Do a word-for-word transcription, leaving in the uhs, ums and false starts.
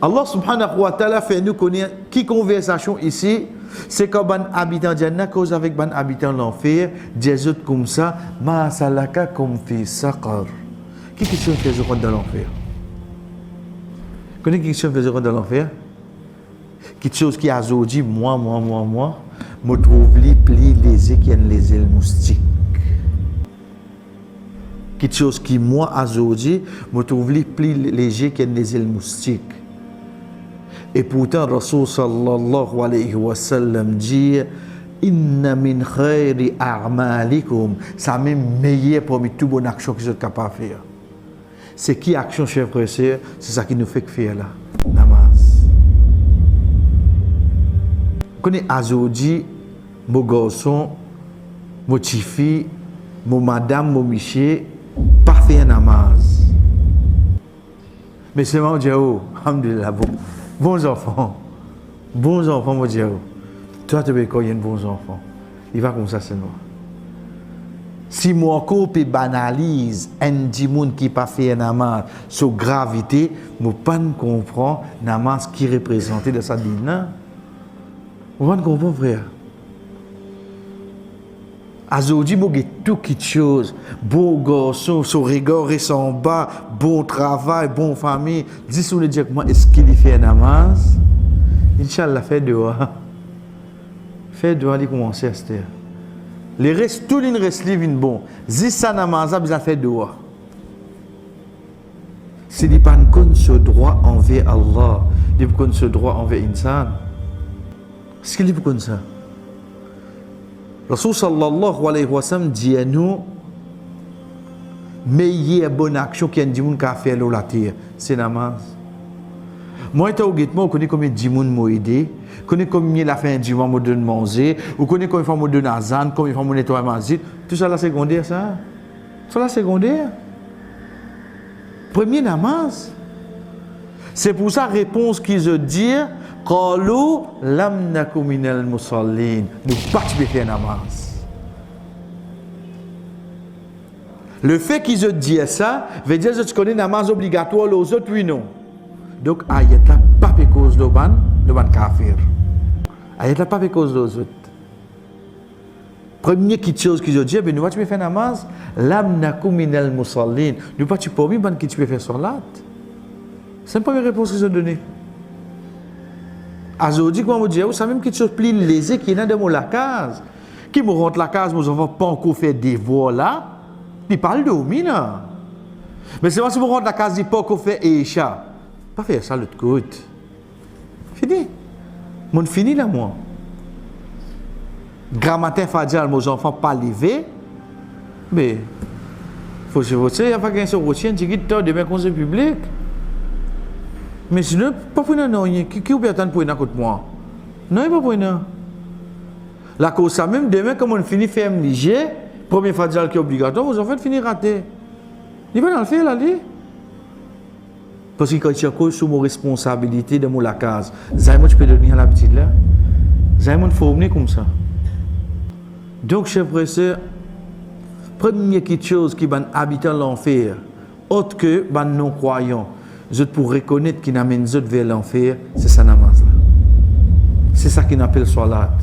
Allah subhanahu wa ta'ala fer nou kone ki konversasion isi, se kan bann abitan Janna koz avek bann abitan lanfer, dir zot koumsa, "Ma salakakum fi saqar?" Ki kisinn fer zot rant dan lanfer? Kone ki kisinn fer zot rant dan lanfer? Kiksoz ki azordi, mwa, mwa, mwa, mwa, mo trouv li pli leze ki enn lezel moustik. Kiksoz ki mwa azordi, mo trouv li pli leze ki enn lezel moustik. E pourtan, Rasoul sallallahu alayhi wa sallam dir, "Inna min khayri a'malikum", samem meyer parmi tou bon aksion ki zot kapav fer. Se ki aksion, ser frer, ser? Se sa ki nou fek fer la, namaz. Kone azordi, mo garson, mo tifi, mo madam, mo misie, pa fer namaz. Me selman mo dir ou, alhamdulillah, bon, bon zanfan. Bon zanfan, mo dir ou. Twa, to pe krwar enn bon zanfan. Li pa koumsa selman. Si mo ankor pe banaliz enn dimoun ki pa fer namaz, so gravite, mo pa'nn konpran namaz ki reprezante dan sa din la. Mo pa'nn konpran, frer. Azordi, mo get tou kiksoz, bon garson, so regar res anba, bon travay, bon fami, zis ou dir mwa, eski li fer namaz? Inshallah, fer dua. Fer dua, li koumanse aster. Leres, tou linn res li vinn bon. Zis sa namaz la, bizin fer dua. Si li pa'nn konn so drwa anver Allah, li pou konn so drwa anver insan? Eski li pou konn sa? Rasoul sallallahu alayhi wa sallam dir nou, meyer bonn aksion ki enn dimoun kapav fer lor later, se namaz. Mwa, letan ou get mwa, ou kone konbien dimoun mo ede, kone konbien lafin dimoun mo donn manze, ou kone konbien fwa mo donn azan, konbien fwa mo netway masjid, tou sa la segonder sa. Sa la segonder. Premie namaz. Se pou sa repons ki zot dir, "Qalu lam naku minal musallin." Nou pa ti pe fer namaz. Lefe ki zot dir sa, vedir zot ti kone namaz obligatwar lor zot, wi non? Donk, ayat la pa pe koz lor bann, lor bann kafir. Ayat la pa pe koz lor zot. Premie kiksoz ki zot dir, be nou pa ti pe fer namaz, "Lam naku minal musallin." Nou pa ti parmi bann ki ti pe fer salat. Se premie repons ki zot done. Azordi, kouma mo dir ou, samem kiksoz pli leze ki ena dan mo lakaz. Ki mo rant lakaz, mo zanfan pa ankor fer devwar la, li pa al dormi la. Me selman si mo rant lakaz, li pa ankor fer Isha, pa fer sa lot kot. Fini. Monn fini la, mwa. Gramatin Fajr, mo zanfan pa leve, me fosifos, li ava gagn so routinn, tigit tar, demin konze piblik. Me sinon, pa pou ena nanye. Ki, ki ou pe atann pou ena kot mwa? Nanye pa pou ena. Lakoz samem, demin, kan monn fini ferm lizie, premie Fajr ki obligatwar, mo zanfan fini rate. Li pa'nn al fer la, li. Parski kan ti akoz sou mo responsabilite dan mo lakaz, zame mo ti pe donn li sa labitid la. Zame monn form li koumsa. Donk, ser frer, ser, premie kiksoz ki bann abitan lanfer, ot ke bann non-krwayan, zot pou rekonet ki'nn amenn zot ver lanfer, se sa namaz la. Se sa ki'nn apel salat.